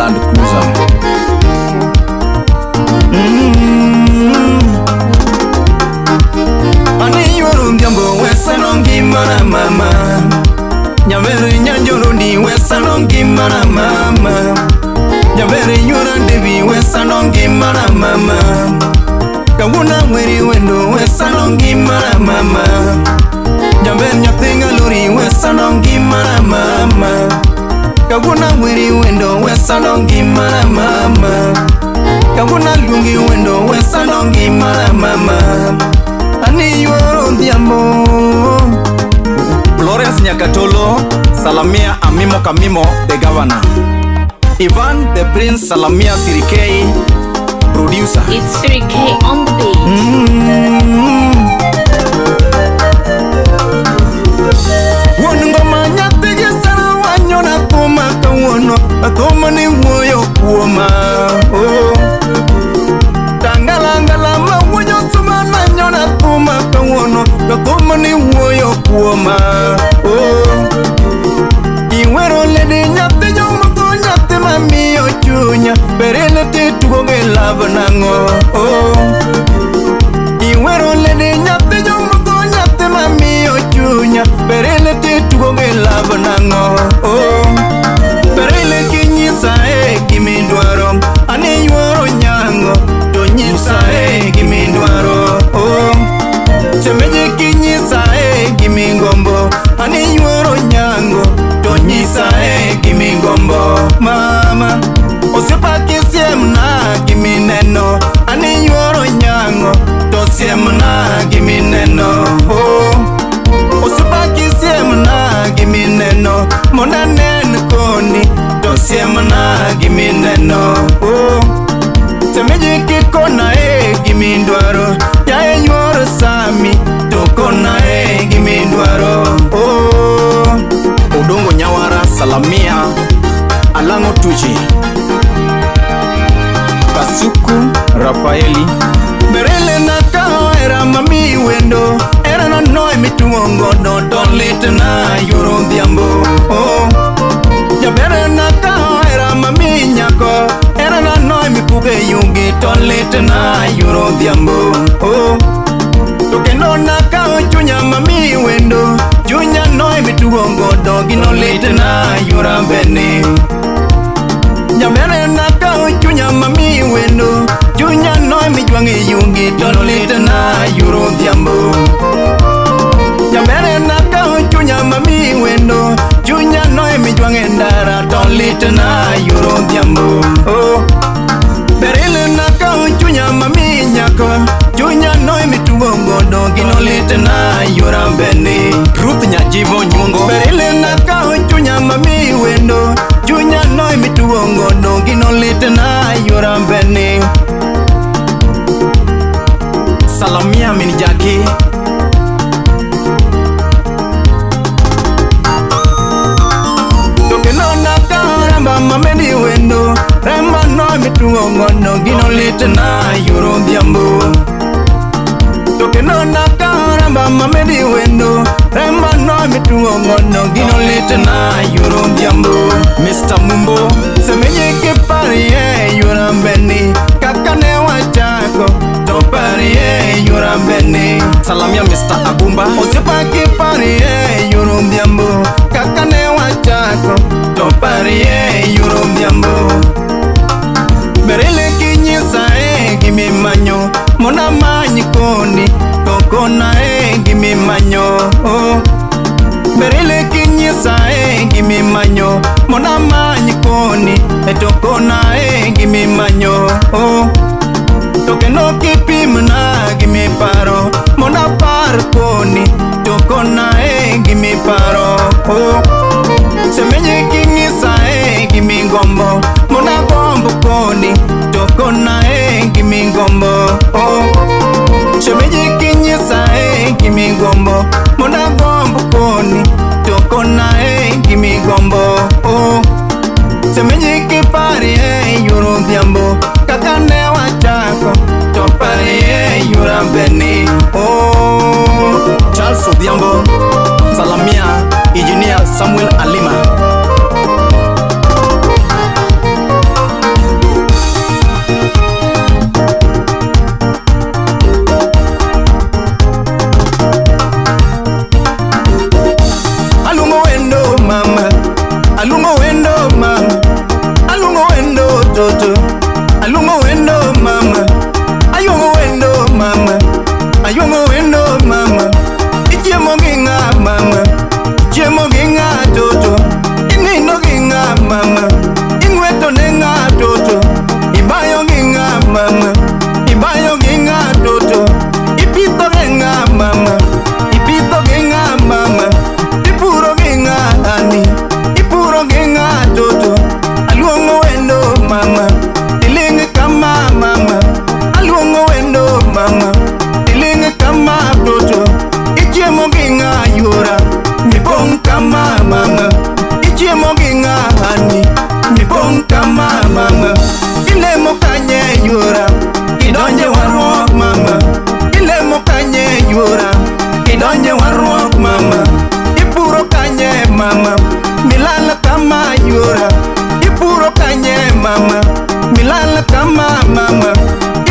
Land Cruiser. Ani yuoro odhiambo wesano ngimana mama. Nyamere nyanjoro wesano ngimana mama. Nyamere yuora devi wesano ngimana mama. Kawuna weri wendo wesano ngimana mama. Nyamere nyathinga lori wesano ngimana mama. Kawuna weri wendo wesano ngimana mama. Kawuna luongi wendo wesano ngimana mama. Ani yuoro odhiambo. Florence Nyakatolo, Salamia Amimo Kamimo, the governor. Ivan the Prince Salamia Sirikei, producer. It's 3K on the beat. Wuon ngoma nyathi gi sara wanyona thuma kawuono, thuma ni wuoyo kuoma. Oh. Tangalangala ma wuoyo thuma nanyona thuma kawuono, to thuma ni wuoyo kuoma. Oh. Iwero ledi nyathi jomoko nyathi mamiyo chunya, berele te tugo gi love nang'o. Oh. Iwero ledi nyathi jomoko nyathi mamiyo chunya, berele te tugo gi love nang'o. Oh. Berele kinyisa e gimidwaro, ane yuoro nyango, to nyisa e gimidwaro. Oh. Semeje kinyisa e gimigombo, ane yuoro nyango, to nyisa e gimigombo. Mama, osiepa kisiemna gimineno, ane yuoro nyango, to siemna gimineno. Oh. Osiepa kisiemna gimineno, mondo anen koni, to siemna gimineno. Oh. Semeje kikona e gimidwaro, yaye yuoro sami, to kona e gimidwaro. Oh. Odongo Nyawara Salamia Alango Tuchi Kasuku Rafaeli. Berele na kao era mami wendo, era no no mituongo no don litna yuro odhiambo. Oh. Jabere na kao era mami nyako, era no no mipuge yungi ton litna yuro odhiambo. Oh. To kendo na kao chunya mami wendo, chunya no mituongo do gino litna yura bene. Jamere na kao chunya mami wendo, chunya no mijwangi yungi ton litna yuro odhiambo. Jamere na kao chunya mami wendo, chunya no mijwangi ndara ton litna yuro odhiambo. Oh. Berile na kao chunya mami nyako, chunya no mituongo do gino litna yura bene. Ruth Nyajivo Nyuongo. Berile na kao chunya mami wendo, chunya no mituongo do gino litna yura bene. Salamia Minjaki. Tokenona karamba mamedi wendo, ramba no mituongo no gino litna yuro odhiambo. Tokenona karamba mamedi wendo, ramba no mituongo no gino litna yuro odhiambo. Mr. Mumbo. Semenye kiparie yura bene, kaka ne wachako to parie yura bene. Salamia Mr. Agumba. Osiepa kiparie yuro odhiambo, kaka ne wachako to parie yuro odhiambo. Berele kinyisa e gimimanyo, mona manyi koni, to kona e gimimanyo. Oh. Berele kinyisa e gimimanyo, mona manyi koni, to kona e gimimanyo. Oh. To kendo kipimna gimiparo, mona par koni, to kona e gimiparo. Oh. Semenye kinyisa e gimigombo, mona gombo koni, to kona e gimigombo. Oh. Semenye kinyisa e gimigombo, mona gombo koni, to kona e gimigombo. Oh. Semenye kiparie yuro odhiambo, kaka ne wachako to parie yura bene. Oh. Charles Odhiambo. Salamia Engineer Samuel Alima. toto. Aluongo wendo mama, ayuongo wendo mama, ayuongo wendo mama. Ichiemo gi ng'a mama, ichiemo gi ng'a toto. Inindo gi ng'a mama, ing'weto ne ng'a toto. Ibayo gi ng'a mama, ibayo gi ng'a toto. Ipitho gi ng'a mama, ipitho gi ng'a mama. Ipuro gi ng'a ani, ipuro gi ng'a toto. Aluongo wendo mama, iling' kama mama. Aluongo wendo mama, iling' kama toto. Ichiemo gi ng'a yuora, mipong' kama mama. Ichiemo gi ng'a ani, mipong' kama mama. Ilemo kanye yuora, idonje warruok mama. Ilemo kanye yuora, idonje warruok mama. Ipuro kanye mama, milala kama yuora. Ipuro kanye mama, milala kama mama.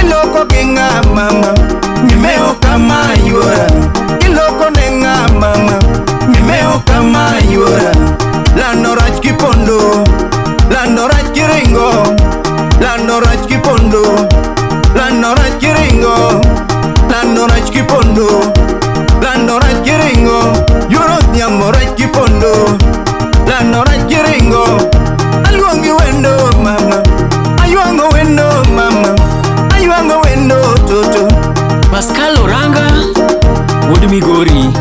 Iloko gi ng'a mama, mimeo kama yuora. Iloko ne ng'a mama, mimeo kama yuora. Lando rach kipondo, lando rach kiringo, lando rach kipondo, lando rach kiringo, lando rach kipondo, lando rach kiringo, yuoro odhiambo rach kipondo, lando rach kiringo. Aluongi wendo mama, ayuango wendo mama, ayuango wendo toto. Pascal Oranga, Wuod Migori,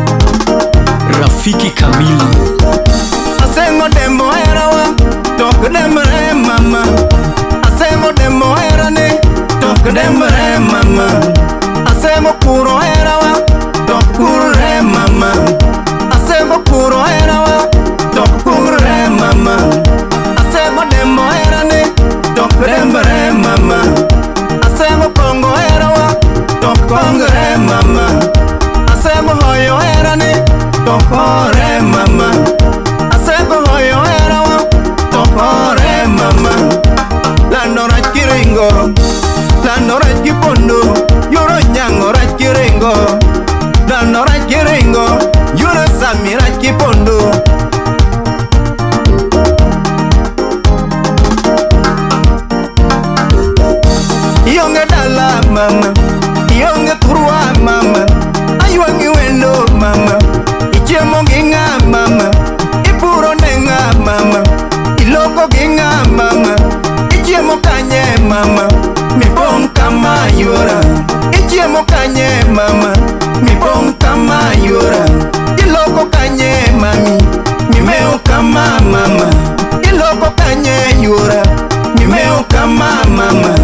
Rafiki Kamili. Asengo dembo herawa, tok demre mama. Asengo dembo herane, tok demre mama. Asengo kuro herawa, tok kurre mama. Asengo kuro herawa, tok kurre mama. Asengo dembo herane, tok demre mama. Asengo kongo herawa, tok kongre mama. Asengo hoyo herane, tok hore mama. Asego hoyo herawa, tok hore mama. Lando rach kiringo, lando rach kipondo, yoro nyango rach kiringo. Lando rach kiringo, yoro sami rach kipondo. Ionge dala mama, ionge kurwa mama, aywangi wendo mama, ichiemo gi ng'a mama, ipuro ne ng'a mama, iloko gi ng'a mama, ichiemo kanye mama, mipong' kama yuora, ichiemo kanye mama, mipong' kama yuora, iloko kanye mami, mimeo kama mama, iloko kanye yuora, mimeo kama mama.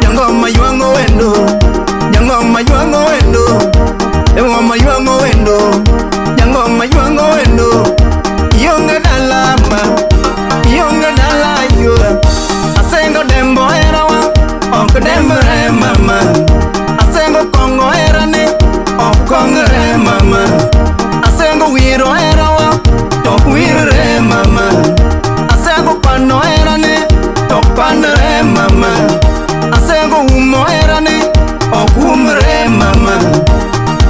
Jangoma yuango wendo, jangoma yuango wendo, jangoma yuango wendo, jangoma yuango wendo. Ionge dala ma, ionge dala yuora. Asengo dembo herawa, ok dembre mama. Asengo kongo herane, ok kongre mama. Asengo wiro herawa, tok wirre mama. Asengo kwano herane, tok kwanre mama. Asengo umo herane, ok umre mama.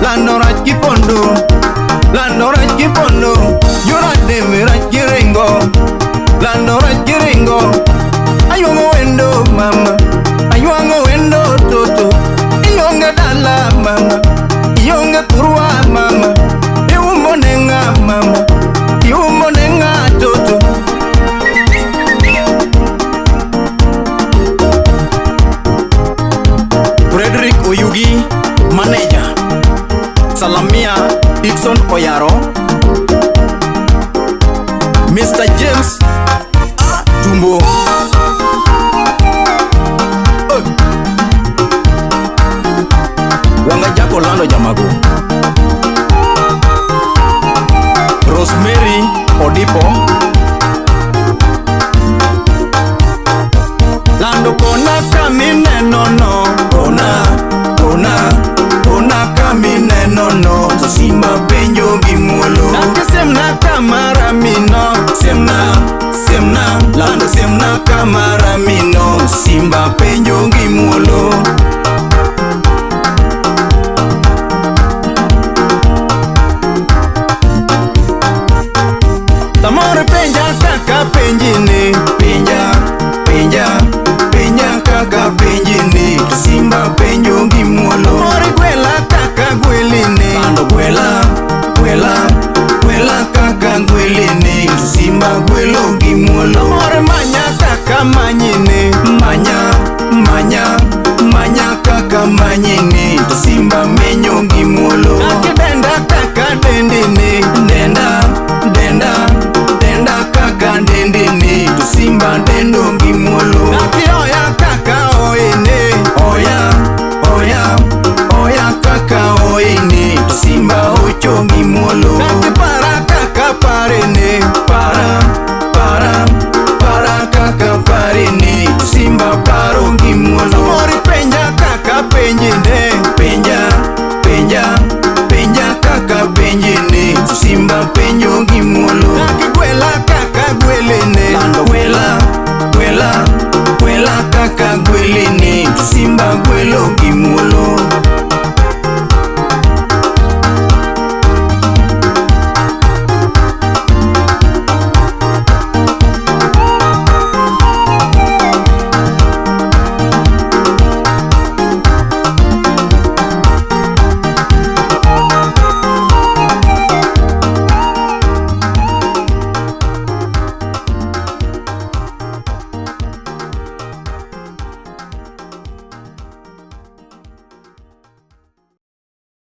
Lando rach kipondo, lando rach kipondo, yora demi rach kiringo, lando rach kiringo. Ayuango wendo mama, ayuango wendo toto. Ionge dala mama, ionge kurwa mama, iumo ne ng'a mama, iumo ne ng'a toto. Frederick Oyugi, manager. Salamia Dixon Oyaro, Mr. James A. Tumbo. Oh. Wanga Jack Orlando Jamago, Rosemary Odipo. Lando kona kamineno no, kona, kona, kona kamineno no. To simba penjo gi muolo. Nake semna kamara mino, semna, semna, lando semna kamara mino. Simba penjo gi muolo. Samoro penja kaka penji ni, penja, penja, penja. Kaka gweli ni, simba gwelo gi muolo.